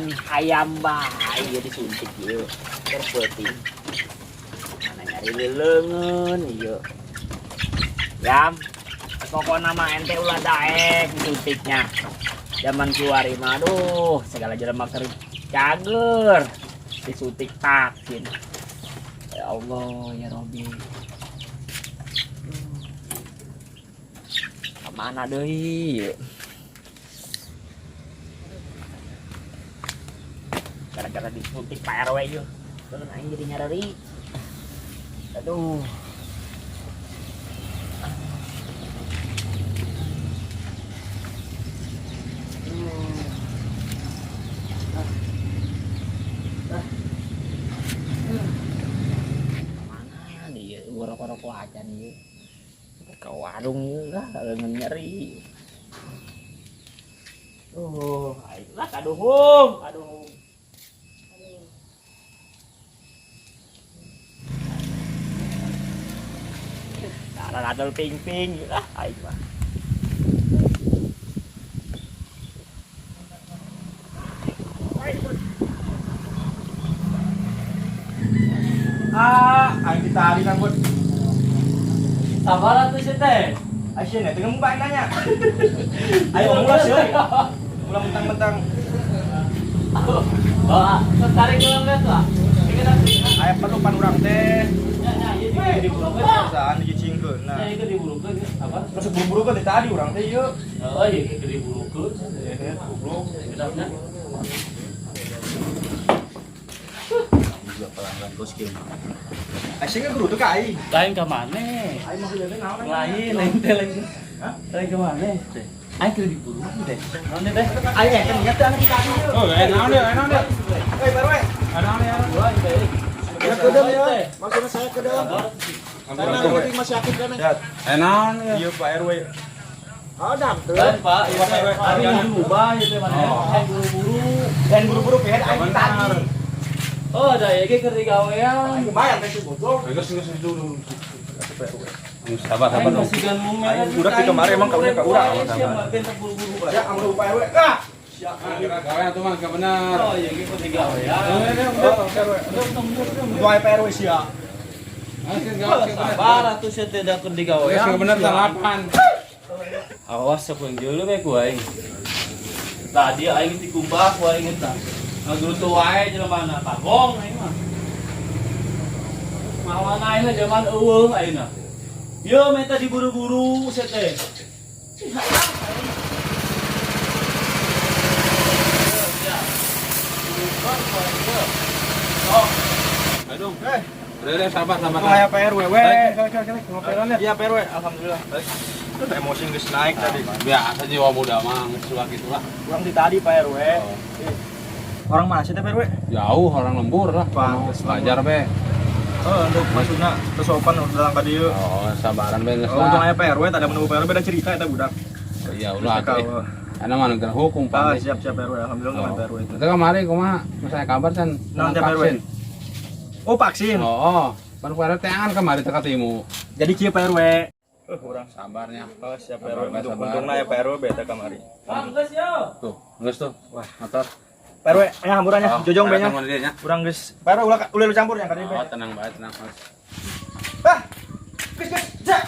Hayam hayam bae ieu disuntik ieu. Keur peuting. Mana nyari leleungeun ieu. Yam, pokokna mah ente ulah daek disuntiknya. Zaman kiwari mah aduh, segala jelema keur cager disuntik vaksin. Ya Allah, ya Robi. Aduh. Kemana deui? Gara-gara disuntik Pak RW ieu. Bener aing jadi nyareri. Aduh. Mana nih gua rokok-rokok aja nih ke warung ieu lah leungeun nyeri. Oh, aing lah kaduhung, kaduhung. Aduh. Darah ping-ping lah aing mah. Ah, aing ditari kan, Bud. Sabar atuh sih teh. Aisyah nih, tengah muka nanya. Ayo ulah sih. Ulah mentang-mentang. Oh, tarik ke lihat lah. Aya perlu pan urang teh. Ya, ya, ieu diburukeun. Perusahaan dicicingkeun. Ya, Nah, ieu diburukeun apa? terus buru-buru kan tadi urang teh ieu. Oh, iya ieu diburukeun. Eh, goblok. Kedapnya. Juga pelanggan bos kieu. Aisyah nggak guru tuh ka aing. Lain ka maneh? Aing mah kuliah naon? Lain, lain teh lain. Hah? Lain ka maneh teh. Aing keur diburu teh. Naon teh? Aing kan ingat teh anak kita ieu. Oh, naon dia, naon dia. Eh, Pak RW. Naon dia. Ya kedem ya. Maksudnya saya kedem. Karena penting masih aktif kan. Sehat. Naon dia. Iya, Pak RW. Oh, dam tuh. Lain, Pak. Ieu Pak teh. RW. Abi dirubah ieu teh maneh. Aing buru-buru. Dan buru-buru pihet aing tadi. Oh, ada ieu ge keur digawean. Aing lumayan teh si goblok. Geus geus dulu. Sabar sabar Aing dong. kasihan momen. Aing budak di kemarin emang kaunya ka urang. Bentar buru-buru. Ya, ampun Pak RW. Ah. Gawe atuh mah gak bener. Oh, iya ge keur digawean. Oh, Pak RW. Untung aya Pak RW sia. Sabar atuh sia teh da keur digawean. Geus bener talapan. Awas sok yang jeuleuh we ku aing. Tadi aing dikumbah ku aing eta. Ngagerutu wae jelema na kagong aing mah. Mawana aing zaman eueuh ayeuna. Yo meta diburu-buru sia teh. Aduh. Udah sabar sabar. Untung aya Pak RW we. Iya Iya Pak RW, alhamdulillah. Itu emosi geus naik tadi. Biasa jiwa muda mah geus suka gitu lah. Kurang di tadi Pak RW. Orang mana sih teh Pak RW? Jauh orang lembur lah. Pantes Belajar be. Oh, untuk maksudna teu sopan udah datang ka dieu. Oh, sabaran be geus Oh, untung lah. aya Pak RW, tadi menunggu Pak RW beda cerita eta budak. Iya ulah atuh. Ana mah negara hukum Ah, Pak. siap siap Pak RW, alhamdulillah nggak Pak RW itu. Itu kemarin kumaha? Masa kabar can Naon teh Pak RW? Oh, vaksin. Oh, baru Pak RW teangan kemarin teh katimu. Jadi kieu Pak RW. Oh, urang. Sabarnya. Oh, siap Pak Sabar, RW. Untung sabar. untungna ya Pak RW beta kamari. Bang, geus yo. Tuh, geus tuh. Wah, motor. Pak RW, nya hamburannya, jojong be be nya. Urang geus. Pak RW ulah ulah lu campur nya ka dieu. Oh, tenang bae, tenang. Ah. Geus geus, ja.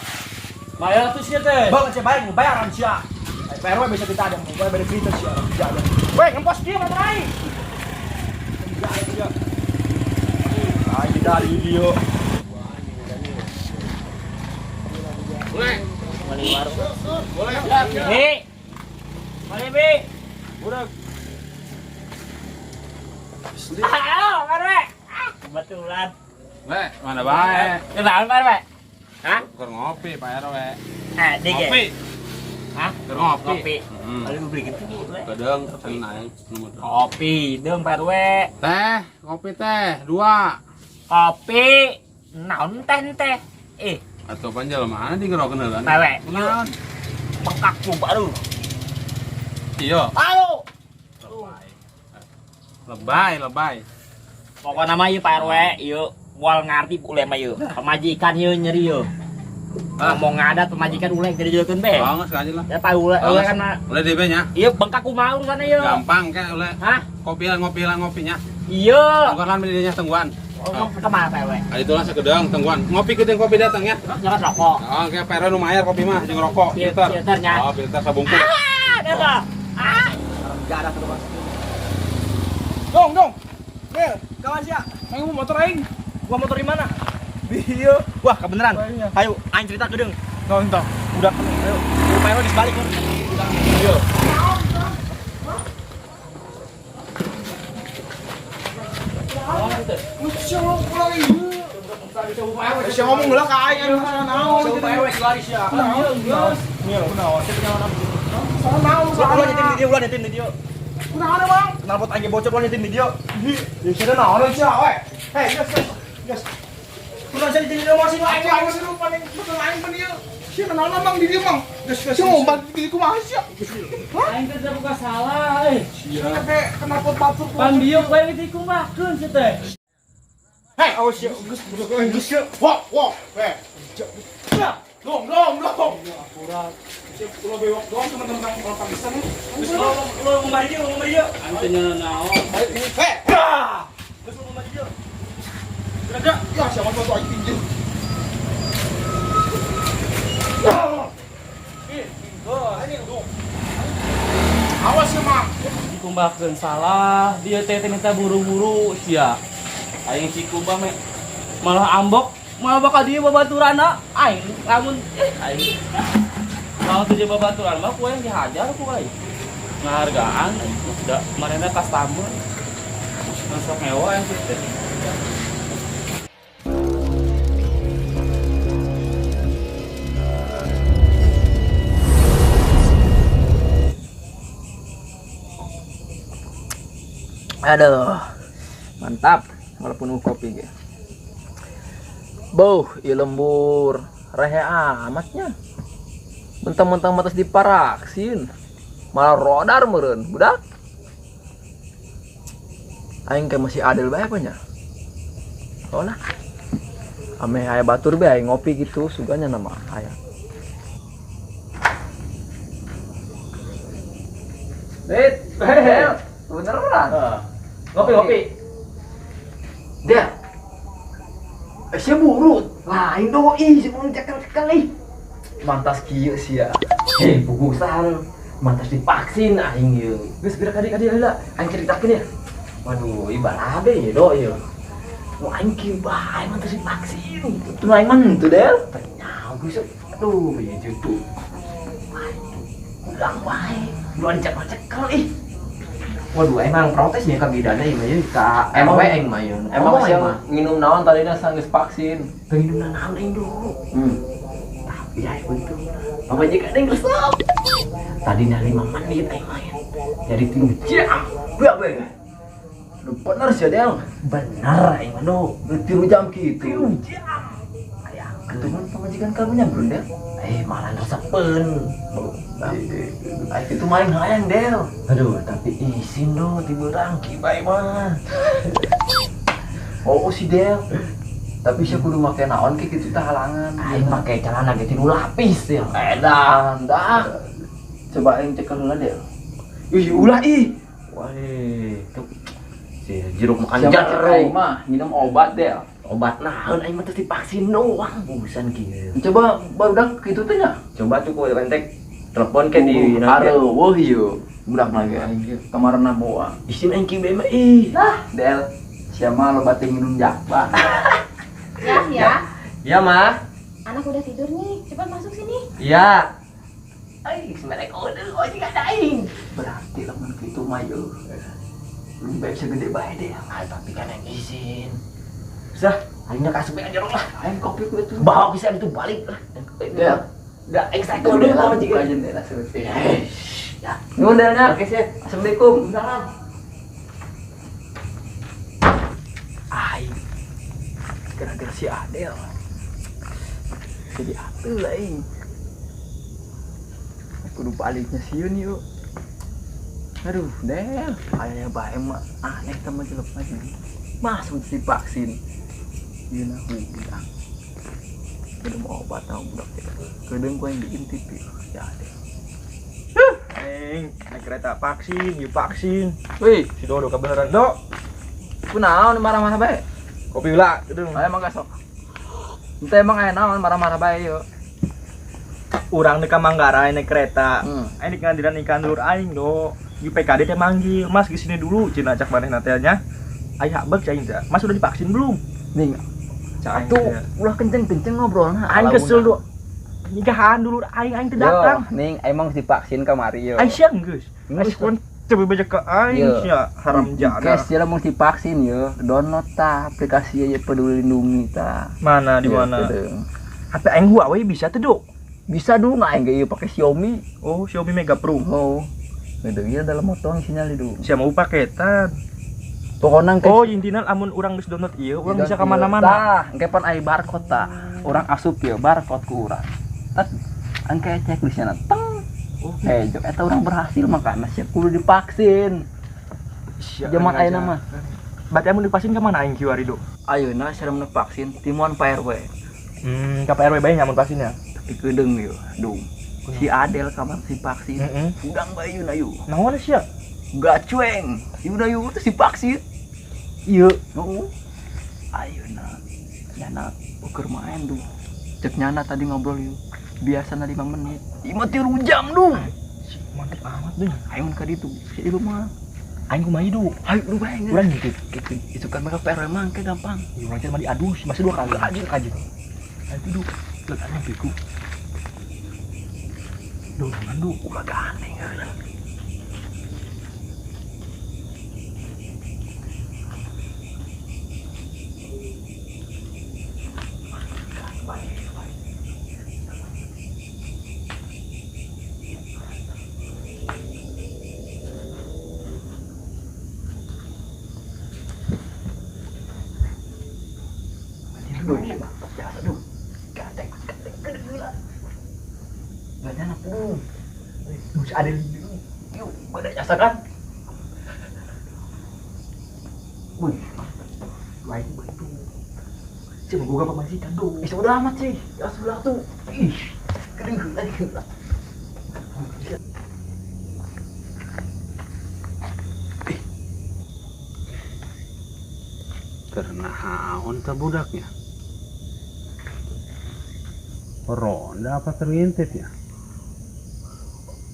Bayar atuh sia teh. Bawa sia bae bayaran sia. Pak RW bisa kita ada, gua beda cerita sia. Ja. Weh, ngempos kieu mah aing. Ja sia. Aing tidak di dia. Boleh. Beli warung. Boleh. Bi. Beli, Bi. Budak. Halo, Pak RW. Ah, kebetulan. Le, mana bae? Kenal Pak RW? Hah? Keur ngopi Pak RW. Eh, dike. Ngopi. Hah? Keur ngopi. Ngopi. Heeh. Beli beli gitu. We. Kedeung cenah aing nomor. Kopi, deung Pak RW. Teh, ngopi teh, dua. Kopi, naon teh teh. Eh, Atau panjal mana digerokeun heula. Pak RW. Naon? Bengkak ku baru. Iya. Halo. Lebay, lebay. Pokoknya mah ieu Pak RW, ieu moal ngarti boleh mah ieu. Pamajikan ieu nyeri ieu. Ngomong ngadat pemajikan uleh jadi jelekeun be. Oh, geus lanjut lah. Ya pak uleh uleh kan. Uleh DB nya. Iya bengkak kumaha urusanna ieu. Gampang kayak uleh. Hah? Kopi lah ngopi lah ngopinya. Iya. Bukan lan belinya tungguan. Oh, kemana Pak RW? Ah, itulah sekedang tungguan. Ngopi gedeng kopi datang ya. Jangan rokok. Oh, kayak Pak RW nu mayar kopi mah jeung rokok, filter. Filternya. Oh, filter sabungkus. Ah, ada. Ah. Enggak ada terus. Dong, dong. Mel, kawan sia. Aing mau motor aing. Gua motor di mana? Iya. Wah, kebenaran. Ayo, aing cerita kedeung. Nonton. Udah, ayo. Pak RW dibalik. Ayo. Sia ngomong lah ka aing anu naon. Pak RW lari sia. Geus. Mil, kunaon? Sia naon? Salah naon? Ulah nyetin di dia, ulah nyetin di dia. Kunaon emang? Knalpot aing bocor ulah nyetin di dia. Ih, sia naon sia we. Hei, geus, geus. Kunaon sia nyetin di dia masih aing aing seru paling betul aing pun ieu. Sia naon emang di dia mang? Geus, geus. Sia ngomong di kumaha sia? Aing teh buka salah euy. Sia teh knalpot batur. Pan bieu bae dikumbahkeun sia teh. Hei, awas ya, geus, geus, geus, wah, wah, hei, dong, dong, dong. Akurat. Siap, lo bewok dong, teman-teman kamu kalau Pakistan nih. Terus lo, lo ngomong dia, ngomong dia. Aing teh naon. Hei, terus lo ngomong dia. Gerak, ya siapa tuh aing tinggi. Awas ya, Mak. Dikumbahkeun salah, dia teh minta buru-buru sia. Aing si Kumbah me malah ambok, malah bakal dia babaturanna aing lamun aing. Kalau tuh babaturan mah ku aing dihajar ku aing. Ngahargaan da marena customer. Masuk ngewa aing teh. Aduh, mantap. Walaupun kopi ge. Beuh, ieu lembur rehe amatnya. Mentang-mentang matas diparaksin. Malah rodar meureun, budak. Aing kayak masih adil bae apa nya? Oh lah. Ame aya batur bae aing ngopi gitu, suganya nama aya. Dit, beneran. Ngopi-ngopi. Dia, sia burut, lain doi, si burut cekel-cekel ih. Mantas kieu sia. Hei, bugusan, mantas divaksin aing ieu. Geus gerak adik-adik heula, aing caritakeun ya. Waduh, ieu balabe ieu do ieu. Nu aing kieu bae mantas divaksin. Tuh aing mah henteu Del. Ternyaho geus. Aduh, ieu jutu. Ulang wae, ulah dicekel-cekel ih. Waduh, emang protes ya ka bidana ieu mah ka RW aing mah ieu. Emang sia nginum naon tadina sanggeus vaksin? Teu nginum naon aing dulu. Tapi aya untung. Pamajikan aing resep. Tadina 5 menit aing main. Jadi 3 jam. Berapa? Lu bener sih Del. Bener aing mah nu. 3 jam kitu. 3 jam. Aya ketemuan pamajikan kamu nya belum Del? Malah resepeun. Itu main hayang Del. Aduh, tapi isin do tiberang ki bae mah. Oh, si Del. Tapi sia kudu make naon ke kitu tah halangan. Aing make celana ge tilu lapis ya. Edan dah. Coba aing cekel heula Del. Ih, ulah ih. Wah, tuh. Si jeruk makan jeruk mah minum obat Del. Obat naon aing mah teh divaksin doang busan kieu. Coba barudak kitu teh nya. Coba tuh ku entek telepon ke di areuweuh ieu. Budak mah ge aing kamarana moal. Isin aing kieu mah ih. Lah, Del. Sia mah loba teh minum jakba. Ya, ya. Ya, Mah. Anak udah tidur nih, cepat masuk sini. Iya. Aing semerek kode, oh juga ada aing. Berarti lamun kitu mah ieu. Lu bae segede bae deh. Ah, tapi kan aing izin. Sudah, aingnya kasih aja lah. Aing kopi ku itu. Bawa bisa itu balik lah. Ya. Udah, aing saya udah lama juga. Aja deh langsung. Ya. Nuhun Delnya. Oke, sip. Assalamualaikum. Salam. Aing. Gara-gara si Adel. Jadi atuh aing. Kudu baliknya sieun yuk. Aduh, Del. Ayahnya bae mah aneh teman jelema sih. Masuk divaksin. Ieu na hudang. Minum obat tau budak teh. Kedeung ku aing diintip ya deh. Neng, naik kereta vaksin, yuk vaksin. Wih, si Dodo kebenaran, Dok. Kunaon marah-marah bae? Kopi ulah, kedeung. Ayo mangga sok. Ente emang aya naon marah-marah bae yuk. Urang deuk ka Manggarai naik kereta. Aing di ngadiran ikan dulur aing, Dok. Di PKD teh manggil, "Mas, ke sini dulu." Cina cak manehna teh nya. Aing habek cai teh. Mas udah divaksin belum? Ning. Atuh, ulah kenceng-kenceng ngobrolna. Aing kesel, Dok. Nikahan dulur aing aing teu datang. Ning, emang divaksin kamari yo. Aing sia geus. Aing kon coba baca ke aing sia haram jana. Guys, jalan mau divaksin yo. Download ta aplikasi ya Peduli Lindungi ta. Mana di mana? HP aing Huawei bisa tuh, Dok. Bisa dulu nggak aing ge pakai Xiaomi. Oh, Xiaomi Mega Pro. Oh. Gitu ya dalam motong sinyal itu. Sia mau paketan. Pokoknya oh, intinya amun urang geus download ieu, urang bisa ka mana-mana. Tah, engke pan aya barcode tah. Urang asup ieu barcode ku urang. Tet, engke cek di sana. Teng. Oh, jok eta urang berhasil makana sia kudu divaksin. Zaman ayeuna mah. Berarti amun divaksin ka mana aing kieu ari, Dok? Ayeuna sia mun vaksin timuan Pak RW. Ka Pak RW bae nya mun vaksinnya. Tapi kedeung ieu, dung. Si Adel kamar si vaksin. Udang bae yuna yuk. Naon sia? Gacueng. Yuna yuk teh si vaksin. Ieu. Heeh. Ayeuna nyana ukur main duh. Cek nyana tadi ngobrol yuk. Biasana 5 menit. Ieu 3 jam dung. Mantep amat deh. Ayo ka ditu. Si ieu mah. Aing kumaha ieu? Ayo lu bae. Urang ngintip. Itu kan mereka PR emang kayak gampang. Ieu urang teh mah diadu masih 2 kali aja kaji. Ayo tuh. Letaknya bego. Duh, mandu, ulah gandeng. Ada yuk, pada jasa kan? Wih, lain itu. Cuma gua pemajikan dong. Ih, sudah amat sih. Ya sebelah tuh. Ih, kering lagi. Karena haon teh budaknya. Ronda apa terngintip ya?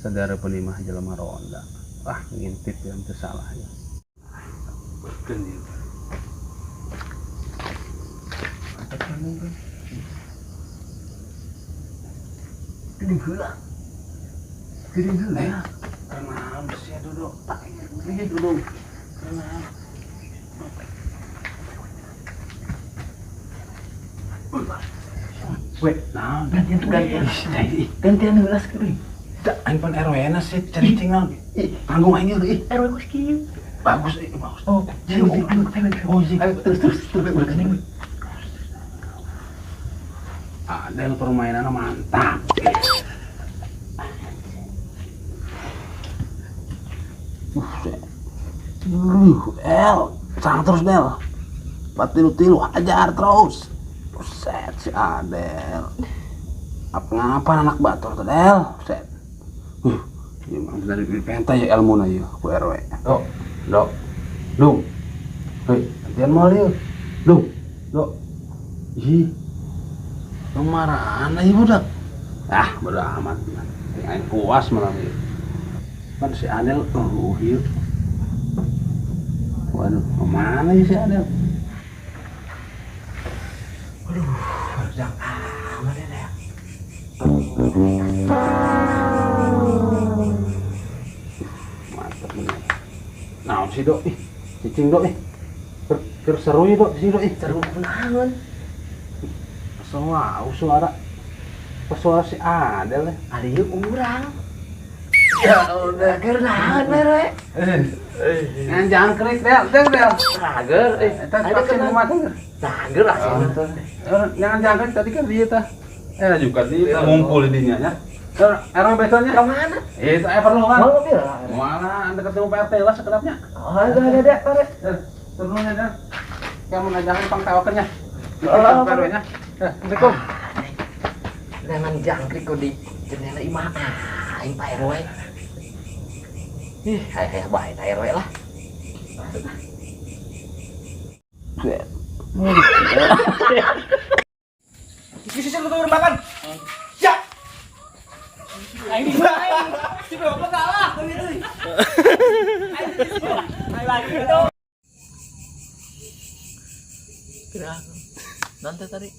Saudara penimah jelema ronda. Ah, ngintip yang itu salah ya. Betul ya. Gede heula. Gede heula. Kenapa sih duduk? Ini duduk. Kenapa? Weh, nah, gantian tuh gantian. Gantian heula sekali. Aing pan RW na sih cericing naon. Tanggung aing ieu. RW geus kieu. Bagus bagus. Oh, ayo ayo terus terus terus udah gandeng. Adel permainannya mantap. El, serang terus Del. 4-3 hajar terus. Buset si Adel. Apa ngapa anak batur tuh Del? Buset. Emang dari pentai ya ilmu na ya, ku RW. Dok, dok, dong. Hei, gantian mau liu. Dong, dok. Ih, kemarahan aja budak. Ah, bodo amat. Aing puas malam ini. Kan si Adel, yuk. Waduh, kemana ya si Adel? Aduh, jangan amat ya. Mantap bener. Nah, si dok, ih, cicing dok, ih, ker seru ya dok, si dok, ih, seru naon? Wow, suara, suara si Adel ya. Ada yuk urang. Ya udah, ger naon mere. Jangan kerik Del, Del, Del. Ager, eta vaksin kumaha teh? Ager lah sih. Jangan jangan tadi kan dia tah. Juga dia ngumpul di dinya nya. RW besoknya. Ke mana? Itu perlu kan? Mau mobil. Mana anda ketemu Pak RT lah sekedapnya. Oh, ada, Pak. Turunnya dah. Kamu ngajarin pangtawakeunnya. Oh, RW-nya. Assalamualaikum. Jangan jangkrik kok di jendela imah aing Pak RW. Ih, hai hai bae Pak RW lah. Buset. Sisi lu turun makan. Ya. Aing di aing. Si bapak kalah gitu. Aing lagi itu. Nanti tadi.